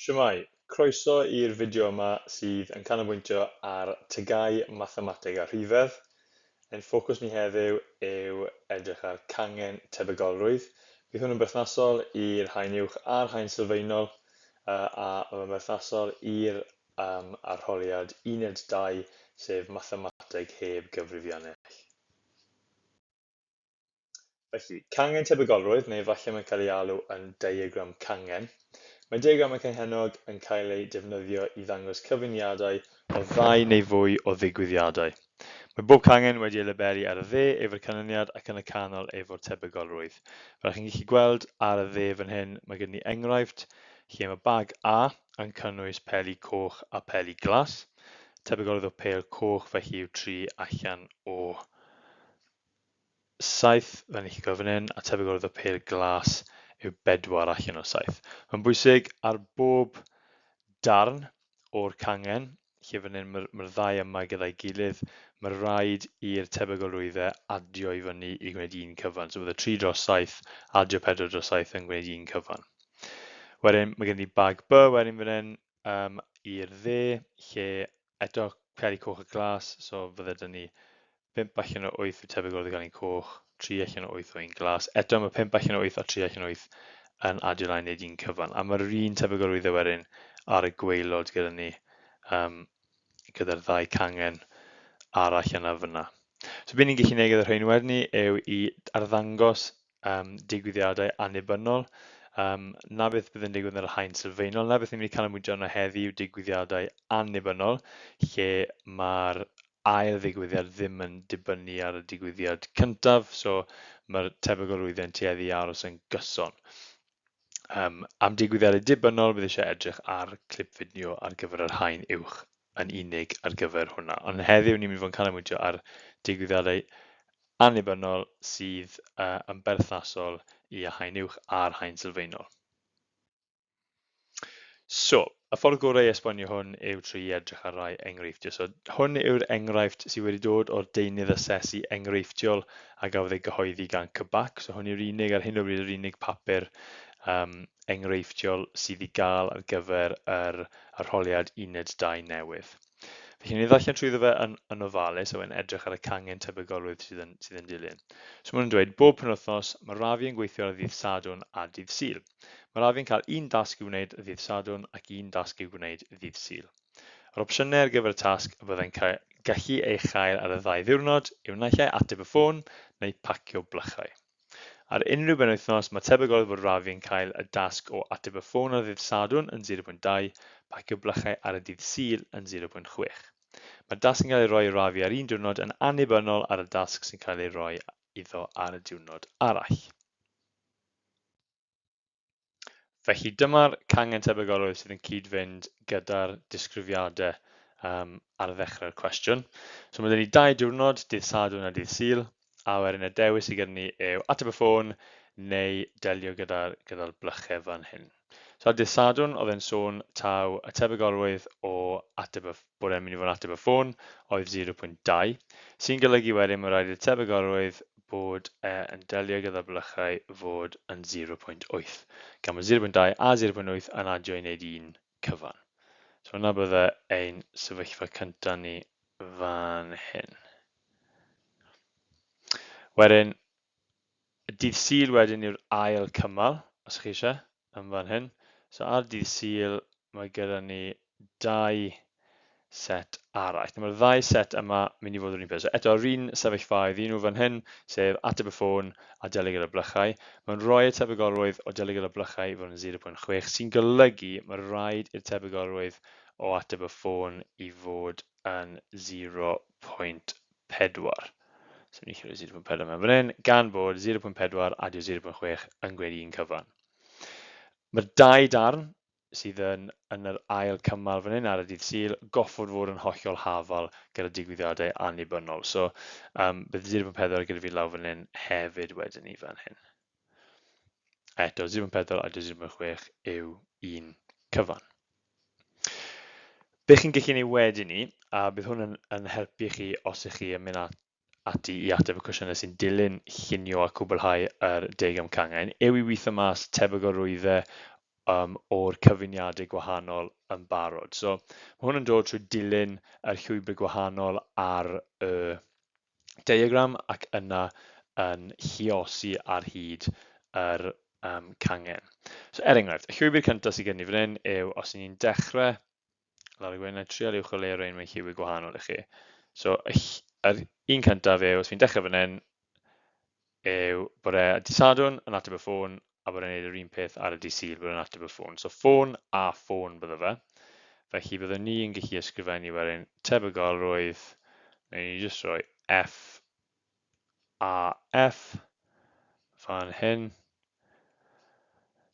Shwmae? Croeso i'r fideo yma sydd yn canolbwyntio ar TGAU Mathemateg a Rhifedd. Ein ffocws ni heddiw yw edrych ar cangen tebygolrwydd. Bydd hwn yn berthnasol i'r haen uwch a'r haen sylfaenol a mae'n berthnasol i'r arholiad Uned 2, sef Mathemateg heb gyfrifiannell. Felly, cangen tebygolrwydd, neu efallai mae'n cael ei alw yn diagram cangen. Mae diagramau canghennog yn cael eu defnyddio i ddangos cyfuniadau o ddau neu fwy o ddigwyddiadau. Mae bob cangen wedi ei labelu ar y dde efo'r canlyniad ac yn y canol efo'r tebygolrwydd. Fel chi'n gallu gweld ar y dde fan hyn, mae gen ni enghraifft lle mae bag A yn cynnwys peli coch a peli glas. Tebygolrwydd o pêl coch felly yw 3 allan o 7, fel ni'n gallu gweld fan hyn, a tebygolrwydd o pêl glas yw 4 allan o 7. Mae'n bwysig ar bob darn o'r cangen, lle fan hyn mae'r mae ddau yma gyda'i gilydd, mae rhaid i'r tebygolrwyddau adio i fyny i gwneud un cyfan. So bydde 3 dros 7 adio 4 dros 7 yn gwneud un cyfan. Wedyn mae gen i bag B wedyn fan hyn i'r dde, lle eto peli coch a glas, so fydde dyn ni 5 allan o 8 yw tebygol o gael un coch, 3 allan o 8 o un glas. Eto mae 5 allan o 8 a 3 allan o 8 yn adio lan i wneud un cyfan. A mae'r un tebygolrwyddau wedyn ar y gwaelod gyda ni, gyda'r ddau cangen arall yna fyna. So be ni'n gallu gwneud gyda'r rhain wedyn ni yw i arddangos digwyddiadau annibynnol. Na beth bydd yn digwydd yn yr haen sylfaenol, na beth ni'n mynd i canolbwyntio arno heddi yw digwyddiadau annibynnol, lle mae'r ail ddigwyddiad ddim yn dibynnu ar y digwyddiad cyntaf, so mae'r tebygolrwyddau'n tueddu i aros yn gyson. Am digwyddiadau dibynnol, bydd eisiau edrych ar clip fideo ar gyfer yr haen uwch yn unig ar gyfer hwnna. Ond heddiw ni'n mynd i fod yn canolbwyntio ar digwyddiadau annibynnol sydd yn berthnasol i haen uwch a'r haen sylfaenol. So, y ffordd gorau i esbonio hwn yw trwy edrych ar rai enghreifftiau. So, hwn yw'r enghraifft sydd wedi dod o'r deunydd asesu enghreifftiol a gafodd ei gyhoeddi gan CBAC. So, hwn yw'r unig, ar hyn o bryd, yr unig papur enghreifftiol sydd i gael ar gyfer yr arholiad Uned 2 newydd. Felly, ni ddarllen trwyddo fe yn ofalus a wedyn edrych ar y cangen tebygolrwydd sydd yn dilyn. So maen nhw'n dweud, bob penwythnos, mae Ravi yn gweithio ar ddydd Sadwrn a dydd Sul. Mae Ravi yn cael un dasg i'w wneud ddydd Sadwrn ac un dasg i'w gwneud ddydd Sul. Yr opsiynau ar gyfer y tasg y byddai'n gallu ei chael ar y ddau ddiwrnod yw naill ai ateb y ffôn neu pacio blychau. Ar unrhyw benwythnos, mae tebygolrwydd bod Ravi yn cael y dasg o ateb y ffôn ar ddydd Sadwrn yn 0.2, pacio blychau ar y dydd Sul yn 0.6. Mae'r dasg yn cael ei roi i Ravi ar un diwrnod yn annibynnol ar y dasg sy'n cael ei roi iddo ar y diwrnod arall. Felly dyma'r cangen tebygolrwydd sydd yn cyd-fynd gyda'r disgrifiadau ar ddechrau'r cwestiwn. So mae gen ni dau diwrnod, dydd Sadwrn a dydd Sul, a wedyn y dewis sydd gyda ni yw ateb y ffôn neu delio gyda'r gyda blychau fan hyn. So ar dydd Sadwrn oedd e'n sôn taw y tebygolrwydd o ateb y, bod e'n mynd i fod yn ateb y ffôn oedd 0.2, sy'n golygu wedyn mae rhaid i'r tebygolrwydd bod e yn delio gyda blychau fod yn 0.8. Gan bod 0.2 a 0.8 yn adio i wneud un cyfan. So hwnna bydde ein sefyllfa cyntaf ni fan hyn. Wedyn, dydd Sul wedyn yw'r ail cymal, os chi eisiau, yn fan hyn. So ar dydd Sul mae gyda ni dau set arall. Mae'r ddau set yma mynd i fod yr un peth. So eto, yr un sefyllfaoedd un nhw fan hyn, sef ateb y ffôn a delio gyda blychau. Mae'n rhoi y tebygolrwydd o delio gyda blychau i fod yn 0.6, sy'n golygu mae rhaid i'r tebygolrwydd o ateb y ffôn i fod yn 0.4. So ni'n rhoi 0.4 mewn fan hyn, gan bod 0.4 adio 0.6 yn gwneud un cyfan. Mae'r dau darn sydd yn yn yr ail cymal fan hyn ar y dydd Sul goffod fod yn hollol hafal gyda digwyddiadau annibynnol. So bydd 0.4 gyda fi lawr fan hyn hefyd wedyn ni fan hyn. Eto 0.4 a 0.6 yw un cyfan. Be chi'n gallu neud wedyn ni, a bydd hwn yn helpu chi os ych chi yn mynd ati i ateb y cwestiynau sy'n dilyn llunio a cwblhau yr deugain cangen, yw i weithio mas tebygolrwyddau o'r cyfuniadau gwahanol yn barod. So, mae hwn yn dod trwy dilyn yr llwybr gwahanol ar y diagram ac yna yn lluosi ar hyd yr cangen. So, er enghraifft, y llwybr cyntaf sydd gen i fan hyn yw os ni'n dechrau lawr y gwyn, na trial uwch o le rhain mewn lliwiau gwahanol i chi. So, yr un cyntaf yw, os fi'n dechrau fan hyn, yw bod e dydd Sadwrn yn ateb y ffôn a bod e'n gwneud yr un peth ar y dydd Sul, bod e'n ateb y ffôn. So ffôn a ffôn bydde fe. Felly byddwn ni yn gallu ysgrifennu wedyn tebygolrwydd, neu ni jyst rhoi F A F fan hyn.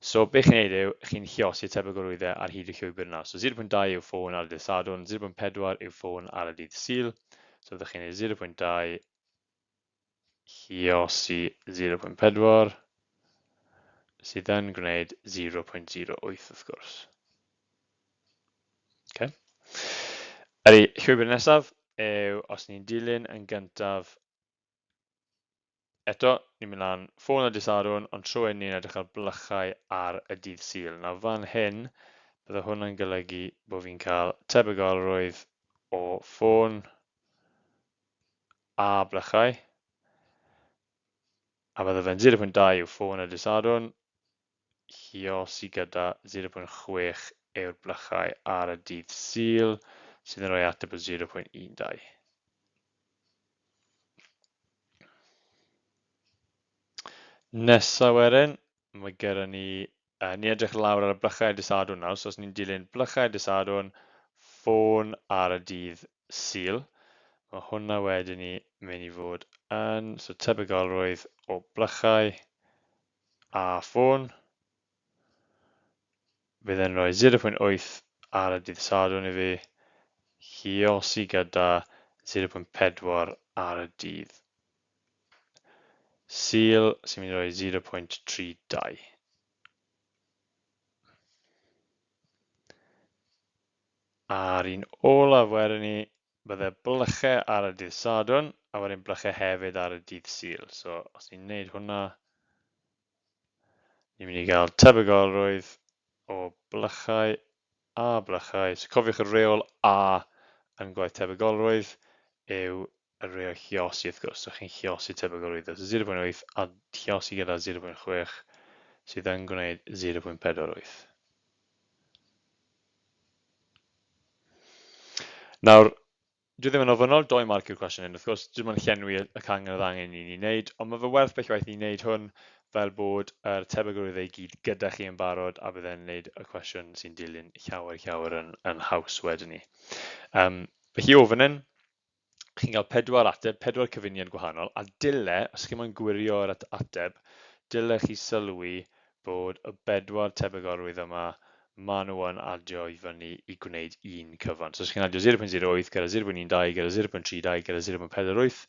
So be chi'n neud yw, chi'n lluosi y tebygolrwyddau ar hyd y llwybr yna. So 0.2 yw ffôn ar y dydd Sadwrn, 0.4 yw ffôn ar y dydd Sul. So fyddwch chi'n neud 0.2 lluosi 0.4 sydd yn gwneud 0.08 wrth gwrs. Okay. Ydy, llwybr nesaf yw os ni'n dilyn yn gyntaf eto, ni'n mynd lan ffôn ar dydd Sadwrn, ond tro hyn ni'n edrych ar blychau ar y dydd Sul. Nawr fan hyn, bydde hwnna'n golygu bod fi'n cael tebygolrwydd o ffôn a blychau, a bydde fe'n 0.2 yw ffôn y dydd Sadwrn, lluosi gyda 0.6 yw'r blychau ar y dydd Sul, sydd yn rhoi ateb o 0.12. Nesa wedyn, mae gyda ni, ni edrych lawr ar y blychau dydd Sadwrn nawr, so os ni'n dilyn blychau dydd Sadwrn, ffôn ar y dydd Sul, mae hwnna wedyn ni mynd i fod yn, so tebygolrwydd o blychau a ffôn, bydd e'n rhoi 0.8 ar y dydd Sadwrn i fi, lluosi gyda 0.4 ar y dydd Sul, sy'n mynd i roi 0.32. A'r un olaf wedyn ni, bydde blychau ar y dydd Sadwrn, a wedyn blychau hefyd ar y dydd Sul. So, os ni'n neud hwnna, ni'n mynd i gael tebygolrwydd o blychau a blychau. So cofiwch y reol A yn gwaith tebygolrwydd yw y reol lluosi wrth gwrs. So chi'n lluosi tebygolrwydd. So 0.8 a lluosi gyda 0.6 sydd yn gwneud 0.48. Nawr, Dwi ddim yn ofynnol, doi marc yw'r cwestiwn hyn wrth gwrs, dim ond llenwi y cangen oedd angen i ni wneud, ond mae fe werth bell waith i ni wneud hwn fel bod yr tebygolrwyddau i gyd gyda chi yn barod a bydd e'n wneud y cwestiwn sy'n dilyn llawer llawer yn, yn haws wedyn ni. Felly o fan hyn, chi'n cael pedwar ateb, pedwar cyfuniad gwahanol, a dyle, os chi'n moyn gwirio'r ateb, dyle chi sylwi bod y bedwar tebygolrwydd yma, maen nhw yn adio i fyny i gwneud un cyfan. So os chi'n adio 0.08 gyda 0.12 gyda 0.32 gyda 0.48,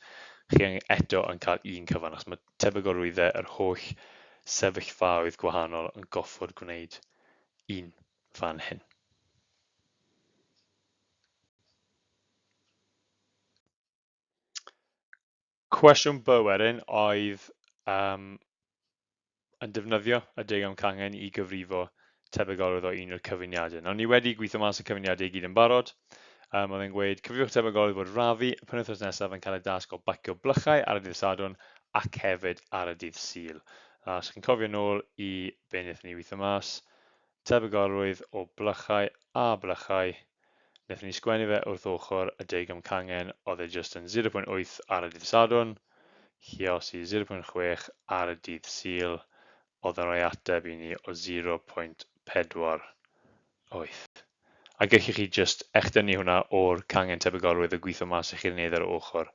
chi eto yn cael un cyfan, achos mae tebygolrwyddau yr holl sefyllfaoedd gwahanol yn goffod gwneud un fan hyn. Cwestiwn B wedyn oedd yn defnyddio y deugain cangen i gyfrifo tebygolrwydd o un o'r cyfuniadau. Nawr, ni wedi gweithio mas y cyfuniadau i gyd yn barod. Oedd e'n gweud, cyfrifwch tebygolrwydd bod Rafi y penwythnos nesaf yn cael ei dasg o bacio blychau ar y dydd Sadwrn ac hefyd ar y dydd Sul. A os chi'n cofio nôl i be wnaethon ni weithio mas, tebygolrwydd o blychau a blychau, wnaethon ni sgwennu fe wrth ochr y deugain cangen, oedd e jyst yn 0.8 ar y dydd Sadwrn, lluosi 0.6 ar y dydd Sul, oedd yn rhoi ateb i ni o 0.48. A gallwch chi jyst echdynnu hwnna o'r cangen tebygolrwydd a gweithio mas i chi'r wneud ar y ochr a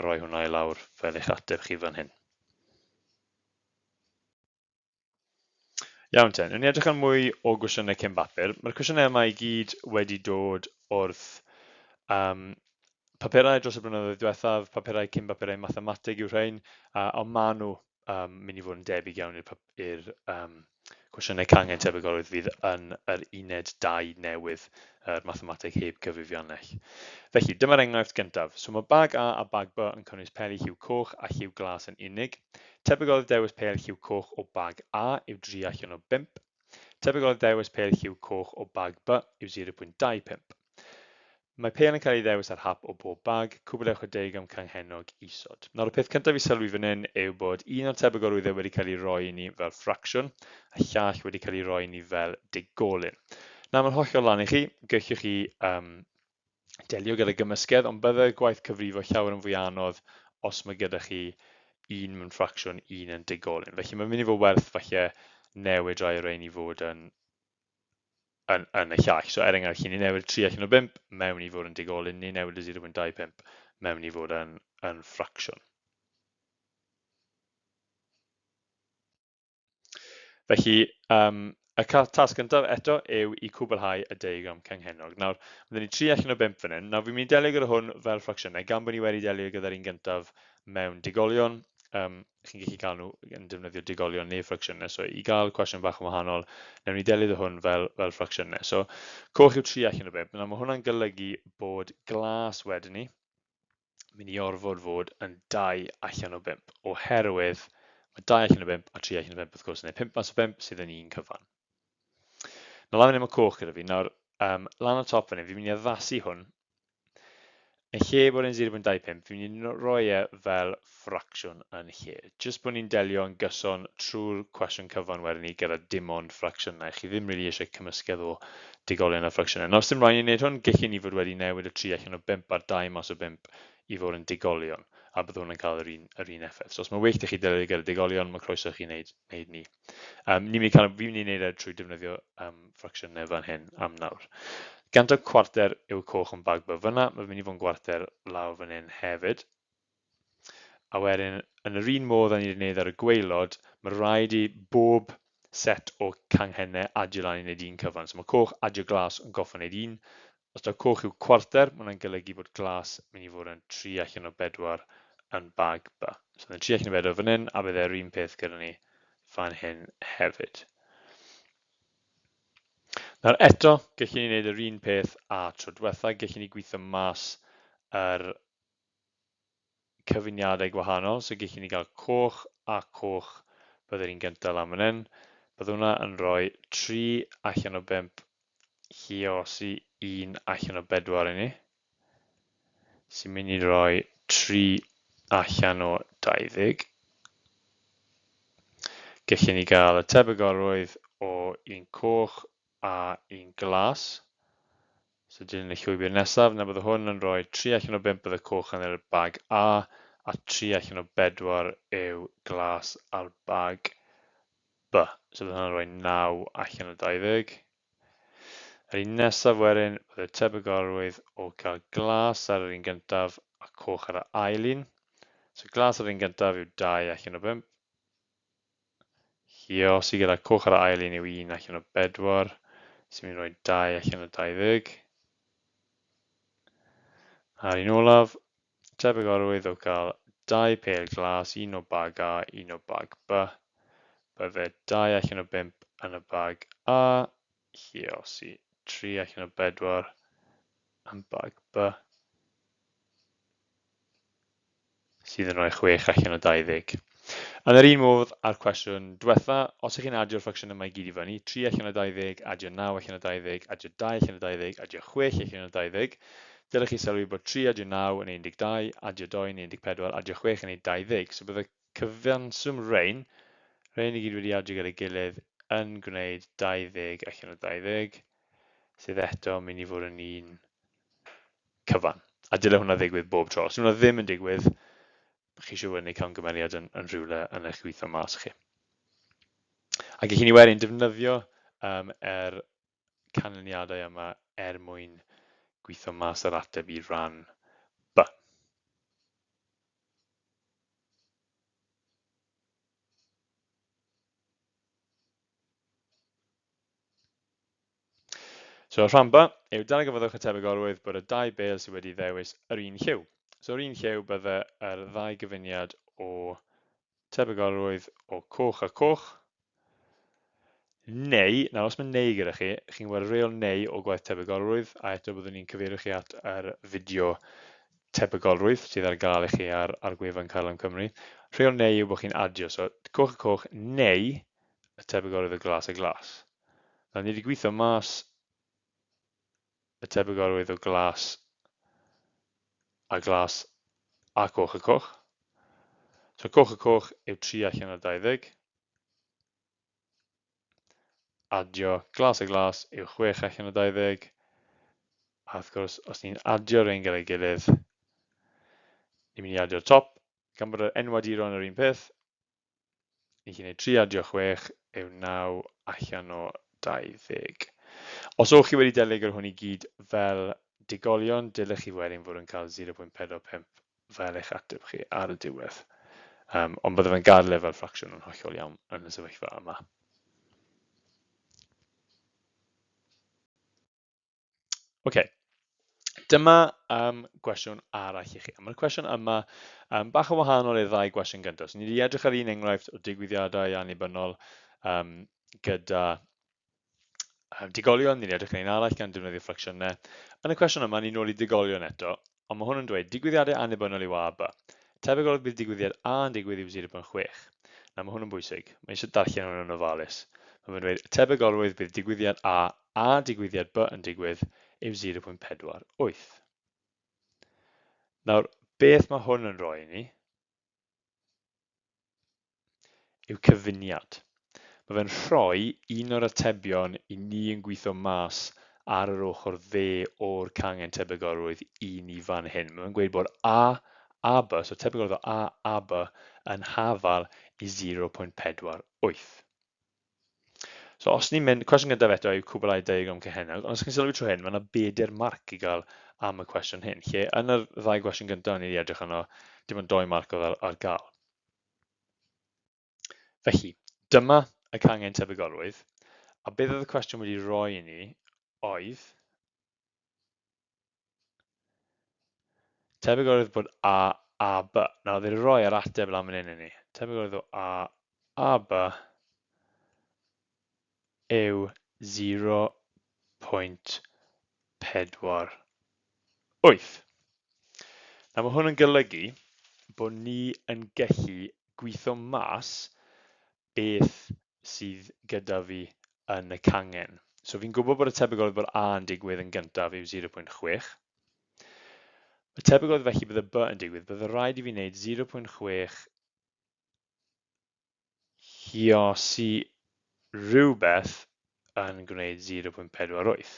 rhoi hwnna i lawr fel eich ateb chi fan hyn. Iawn te, wnawn ni edrych ar mwy o gwestiynau cyn bapur. Mae'r cwestiynau yma i gyd wedi dod wrth papurau dros y blynyddoedd diwethaf, papurau cyn bapurau mathemateg yw rhain, ond maen nhw mynd i fod yn debyg iawn i'r cwestiynau cangen tebygolrwydd fydd yn yr uned 2 newydd, yr mathemateg heb gyfrifiannell. Felly, dyma'r enghraifft gyntaf. So mae bag A a bag B yn cynnwys peli lliw coch a lliw glas yn unig. Tebygolrwydd dewis pêl lliw coch o bag A yw 3 allan o 5. Tebygol o ddewis pêl lliw coch o bag B yw 0.25. Mae pêl yn cael ei ddewis ar hap o bob bag, cwblhewch y deugain canghennog isod. Nawr, y peth cyntaf i sylwi fan hyn yw bod un o'r tebygolrwyddau wedi cael ei roi i ni fel ffracsiwn, a llall wedi cael ei roi i ni fel degolyn. Nawr, mae'n hollol lan i chi, gallwch chi delio gyda gymysgedd, ond byddai gwaith cyfrifo llawer yn fwy anodd os mae gyda chi un mewn ffracsiwn, un yn degolyn. Felly mae'n mynd i fod werth falle newid rai o'r rhain i fod yn y llall. So er enghraifft, ni newid 3 allan o 5 mewn i fod yn degolyn, neu newid y 0.25 mewn i fod yn ffracsiwn. Felly, y tasg gyntaf eto yw i cwblhau y deugain canghennog. Nawr, mae ni 3 allan o 5 fan hyn. Nawr, fi'n mynd i delio gyda hwn fel ffracsiynau, gan bod ni wedi delio gyda'r un gyntaf mewn digolion. Chi'n gallu cael nhw yn defnyddio digolion neu ffracsiynau. So, i gael cwestiwn bach yn wahanol, newn ni delio gyda hwn fel ffracsiynau. So, coch yw 3 allan o 5. Nawr, mae hwnna'n golygu bod glas wedyn ni mynd i orfod fod yn 2 allan o 5, oherwydd mae 2 allan o 5 a 3 allan o 5 wrth gwrs yn 5 mas o 5 sydd yn un cyfan. Nawr, lan fan hyn mae coch gyda fi. Nawr, lan y top fan hyn, fi'n mynd i addasu hwn. Yn lle bod e'n 0.25, fi'n mynd i roi e fel ffracsiwn yn lle. Jyst bod ni'n delio yn gyson trwy'r cwestiwn cyfan wedyn ni gyda dim ond ffracsiynau. Chi ddim rili eisiau cymysgedd o digolion a ffracsiynau. Nawr, os dim rhaid ni wneud hwn, gallwn ni fod wedi newid y 3 allan o 5 a'r 2 mas o 5 i fod yn digolion, a bydd hwn yn cael yr un effaith. So os mae well i chi delio gyda digolion, mae croeso i chi wneud ni. Fi'n mynd i wneud e trwy defnyddio ffracsiynau fan hyn am nawr. Gant o cwarter yw coch yn bag B fyna, mae'n mynd i fod yn gwarter lawr fan hyn hefyd. A wedyn, yn yr un modd â ni wedi gwneud ar y gwaelod, mae rhaid i bob set o canghennau adio lan i wneud un cyfan. So mae coch adio glas yn gorfod wneud un. Os daw coch yw cwarter, mae hwnna'n golygu bod glas mynd i fod yn 3 allan o 4 yn bag B. So mae'n 3 allan o 4 fan hyn, a bydd e'r un peth gyda ni fan hyn hefyd. Nawr eto, gallwn ni wneud yr un peth a tro diwetha, gallwn ni gweithio mas yr cyfuniadau gwahanol. So gallwn ni gael coch a coch byddai'r un gyntaf lan fan hyn. Bydd hwnna yn rhoi 3 allan o 5 lluosi 1 allan o 4 i ni, sy'n mynd i roi 3 allan o 20. Gallwn ni gael y tebygolrwydd o un coch a un glas. So dilyn y llwybr nesaf, na bydd hwn yn rhoi 3 allan o 5 bydd y coch yn yr bag A, a 3 allan o 4 yw glas ar bag B. So bydd hwnna'n rhoi 9 allan o 20. Yr un nesaf wedyn, bydd y tebygolrwydd o gael glas ar yr un gyntaf a coch ar yr ail un. So glas ar yr un gyntaf yw 2 allan o 5. Lluosi gyda coch ar yr ail un yw 1 allan o 4, sy'n mynd i roi 2 allan o 20. A'r un olaf, tebygolrwydd o gael 2 pêl glas, un o bag A, un o bag B. Bydde 2 allan o 5 yn y bag A, lluosi 3 allan o 4 yn bag B, sydd yn rhoi 6 allan o 20. Yn yr un modd â'r cwestiwn diwetha, os ych chi'n adio'r ffracsiynau yma i gyd i fyny, 3 allan o 20, adio 9 allan o 20, adio 2 allan o 20, adio 6 allan o 20, dylech chi sylwi bod 3 adio 9 yn 12, adio 2 yn 14, adio 6 yn 20. So bydd y cyfanswm rhain i gyd wedi adio gyda'i gilydd yn gwneud 20 allan o 20, sydd eto yn mynd i fod yn un cyfan. A dyle hwnna ddigwydd bob tro. Os hwnna ddim yn digwydd, chi eisiau gwneud camgymeriad yn rhywle yn eich gweithio mas chi. A gallwn ni wedyn defnyddio yr canlyniadau yma er mwyn gweithio mas yr ateb i ran B. So rhan B yw darganfyddwch y tebygolrwydd bod y dau bêl sydd wedi ddewis yr un lliw. So yr un lliw bydde yr ddau gyfuniad o tebygolrwydd o coch a coch, neu, nawr os mae neu gyda chi, chi'n gweld reol neu o gwaith tebygolrwydd, a eto byddwn ni'n cyfeirio chi at yr fideo tebygolrwydd sydd ar gael i chi ar gwefan Carlam Cymru. Rheol neu yw bod chi'n adio, so coch a coch neu y tebygolrwydd o glas a glas. Nawr, ni wedi gweithio mas y tebygolrwydd o glas a glas a coch a coch. So coch a coch yw 3 allan o 20. Adio glas a glas yw 6 allan o 20. A wrth gwrs, os ni'n adio rhain gyda'i gilydd, ni'n mynd i adio'r top. Gan bod yr enwaduron yr un peth, ni'n gallu gwneud 3 adio 6 yw 9 allan o 20. Os o'ch chi wedi delio gyda hwn i gyd fel digolion, dylech chi wedyn fod yn cael 0.45 fel eich ateb chi ar y diwedd. Ond bydde fe'n gadael e fel ffracsiwn yn hollol iawn yn y sefyllfa yma. Oce, dyma gwestiwn arall i chi. A mae'r cwestiwn yma bach yn wahanol i'r ddau gwestiwn gyntaf. So ni wedi edrych ar un enghraifft o digwyddiadau annibynnol gyda digolion, ni wedi edrych ar un arall gan defnyddio ffracsiynau. Yn y cwestiwn yma, ni'n ôl i digolion eto, ond mae hwn yn dweud digwyddiadau annibynnol yw A a B. Tebygol bydd digwyddiad A yn digwydd yw 0.6. Nawr mae hwn yn bwysig. Mae eisiau darllen hwn yn ofalus. Mae fe'n dweud y tebygolrwydd bydd digwyddiad A a digwyddiad B yn digwydd yw 0.48. Nawr, beth mae hwn yn rhoi i ni yw cyfuniad. Mae fe'n rhoi un o'r atebion i ni yn gweithio mas ar yr ochr dde o'r cangen tebygolrwydd i ni fan hyn. Mae fe'n gweud bod A a B, so tebygolrwydd o A a B, yn hafal i 0.48. So os ni'n mynd, cwestiwn gyntaf eto yw cwblhau diagram cynhennog, ond os chi'n sylwi trwy hyn, mae yna bedair marc i gael am y cwestiwn hyn, lle yn yr ddau gwestiwn gyntaf ni wedi edrych arno, dim ond doi marc oedd ar gael. Felly, dyma y cangen tebygolrwydd, a beth oedd y cwestiwn wedi rhoi i ni oedd tebygolrwydd bod A a B. Nawr, oedd e'n rhoi yr ateb lan fan hyn i ni. Tebygolrwydd o A a B yw 0.48. Nawr mae hwn yn golygu bod ni yn gallu gweithio mas beth sydd gyda fi yn y cangen. So fi'n gwybod bod y tebygolrwydd bod A yn digwydd yn gyntaf yw 0.6. Y tebygolrwydd felly bydd y B yn digwydd, bydde rhaid i fi wneud 0.6 lluosi rhywbeth yn gwneud 0.48.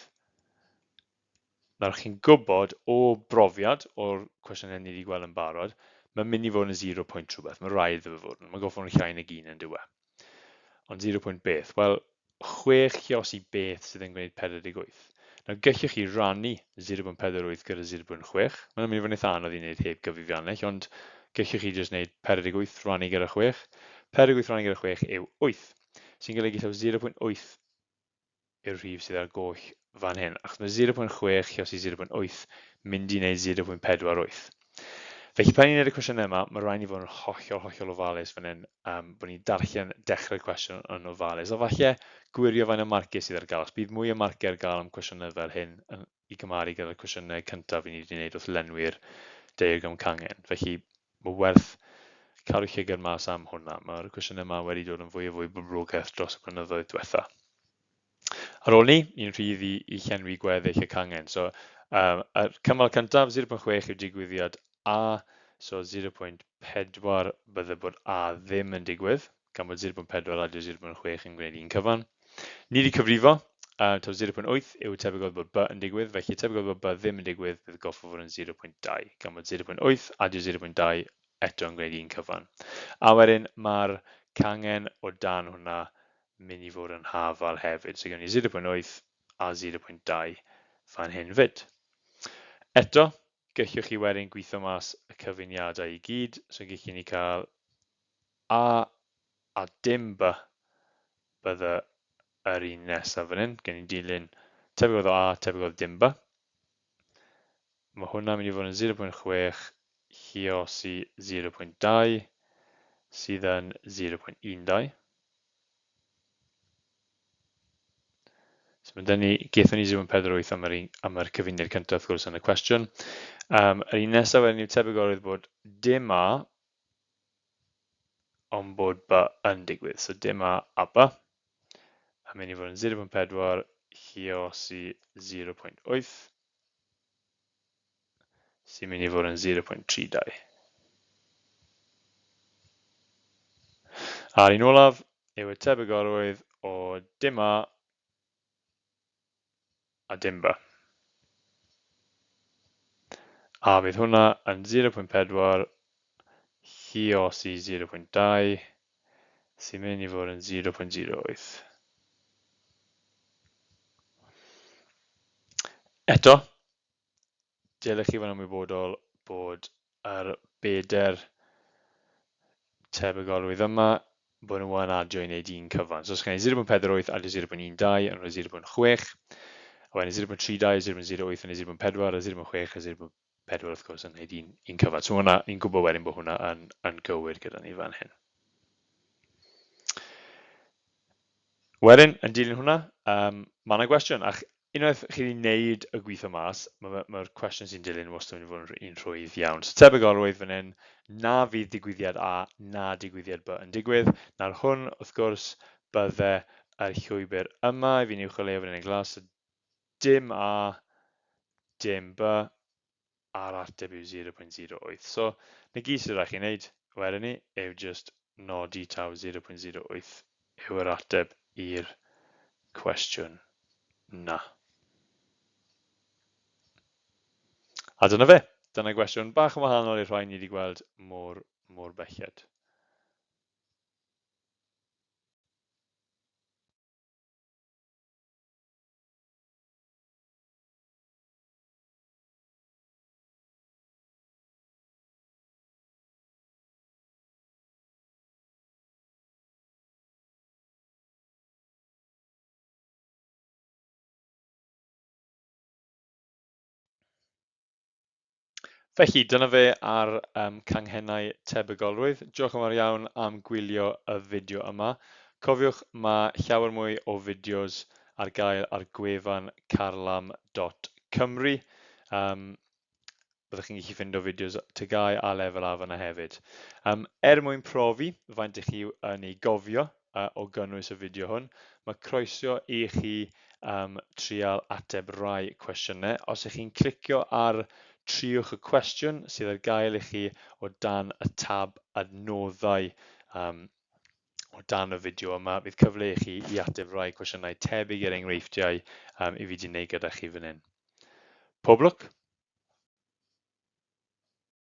Nawr chi'n gwybod o brofiad o'r cwestiynau ni wedi gweld yn barod, mae'n mynd i fod yn 0 pwynt rhywbeth, mae rhaid iddo fe fod yn, mae'n gorfod fod yn llai nag un yn dyw e. Ond 0 pwynt beth? Wel, 6 lluosi beth sydd yn gwneud 48. Nawr gellwch chi rannu 0.48 gyda 0.6, mae'n mynd i fod yn eitha anodd i wneud heb gyfrifiannell, ond gellwch chi jyst wneud 48 rannu gyda 6. 48 rannu gyda 6 yw 8, sy'n golygu taw 0.8 yw'r rhif sydd ar goll fan hyn, achos mae 0.6 lluosi 0.8 mynd i wneud 0.48. Felly pan ni'n gwneud y cwestiynau yma, mae rhaid ni fod yn hollol, hollol ofalus fan hyn, bod ni'n darllen dechrau'r cwestiwn yn ofalus, a falle gwirio faint o marciau sydd ar gael. Os bydd mwy o marciau ar gael am cwestiynau fel hyn yn, i gymharu gyda'r cwestiynau cyntaf i ni wedi gwneud wrth lenwi'r diagram cangen. Felly mae werth cadw llygad mas am hwnna. Mae'r cwestiynau yma wedi dod yn fwy a fwy boblogaidd dros y blynyddoedd diwetha. Ar ôl ni, ni'n rhydd i llenwi gweddill y cangen. So, y cymal cyntaf, 0.6 yw digwyddiad A, so 0.4 bydde bod A ddim yn digwydd, gan bod 0.4 adio 0.6 yn gwneud un cyfan. Ni wedi cyfrifo, taw 0.8 yw tebygol bod B yn digwydd, felly tebygol bod B ddim yn digwydd, bydd gorfod fod yn 0.2, gan bod 0.8 adio 0.2 eto yn gwneud un cyfan. A wedyn mae'r cangen o dan hwnna mynd i fod yn hafal hefyd. So gen ni 0.8 a 0.2 fan hyn fyd. Eto, gallwch chi wedyn gweithio mas y cyfuniadau i gyd. So gallwn ni cael A a dim B bydde yr un nesaf fan hyn. Gen i dilyn tebygodd o A, tebygodd dim B. Mae hwnna'n mynd i fod yn 0.6 lluosi 0.2 sydd yn 0.12. So mae dyn ni, gaethon ni 0.48 am yr, un, am yr cyfuniad cyntaf wrth gwrs yn y cwestiwn. Yr un nesaf wedyn yw tebygolrwydd bod dim A ond bod B yn digwydd. So dim A a B. yn mynd i fod yn 0.4 lluosi 0.8 sy'n mynd i fod yn 0.32. A'r un olaf yw y tebygolrwydd o dim A a dim B. A fydd hwnna yn 0.4 lluosi 0.2 sy'n mynd i fod yn 0.08. Eto, dylech chi fod yn ymwybodol bod yr bedair tebygolrwydd yma, bod nhw yn adio i wneud un cyfan. So os chi'n 0.48 adio 0.12 yn rhoi 0.6, a wedyn 0.32, 0.08 yn 0.4 a 0.6 a 0.4 wrth gwrs yn gwneud un, un cyfan. So hwnna, ni'n gwybod wedyn bod hwnna yn, yn gywir gyda ni fan hyn. Wedyn, yn dilyn hwnna, mae yna gwestiwn, a unwaith chi wedi gwneud y gweithio mas, mae'r ma, ma cwestiwn sy'n dilyn wastad yn mynd i fod yn un rhwydd iawn. So tebygolrwydd fan hyn, na fydd digwyddiad A na digwyddiad B yn digwydd. Nawr hwn, wrth gwrs, bydde yr llwybr yma, i fi'n uwcholeuo fan hyn yn glas, so dim A, dim B, a'r ateb yw 0.08. So, na gyd sydd rhaid chi wneud wedyn ni yw just nodi taw 0.08 yw yr ateb i'r cwestiwn na. A dyna fe. Dyna gwestiwn bach yn wahanol i'r rhai ni wedi gweld mor, mor belled. Felly, dyna fe ar canghennau tebygolrwydd. Diolch yn fawr iawn am gwylio y fideo yma. Cofiwch, mae llawer mwy o fideos ar gael ar gwefan carlam.cymru. Byddwch chi'n gallu ffindo fideos TGAU a Lefel A fyna hefyd. Er mwyn profi faint ych chi yn ei gofio o gynnwys y fideo hwn, mae croeso i chi trial ateb rai cwestiynau. Os ych chi'n clicio ar Triwch y Cwestiwn sydd ar gael i chi o dan y tab Adnoddau o dan y fideo yma, bydd cyfle i chi i ateb rai cwestiynau tebyg i'r enghreifftiau i fi wedi wneud gyda chi fan hyn. Pob lwc!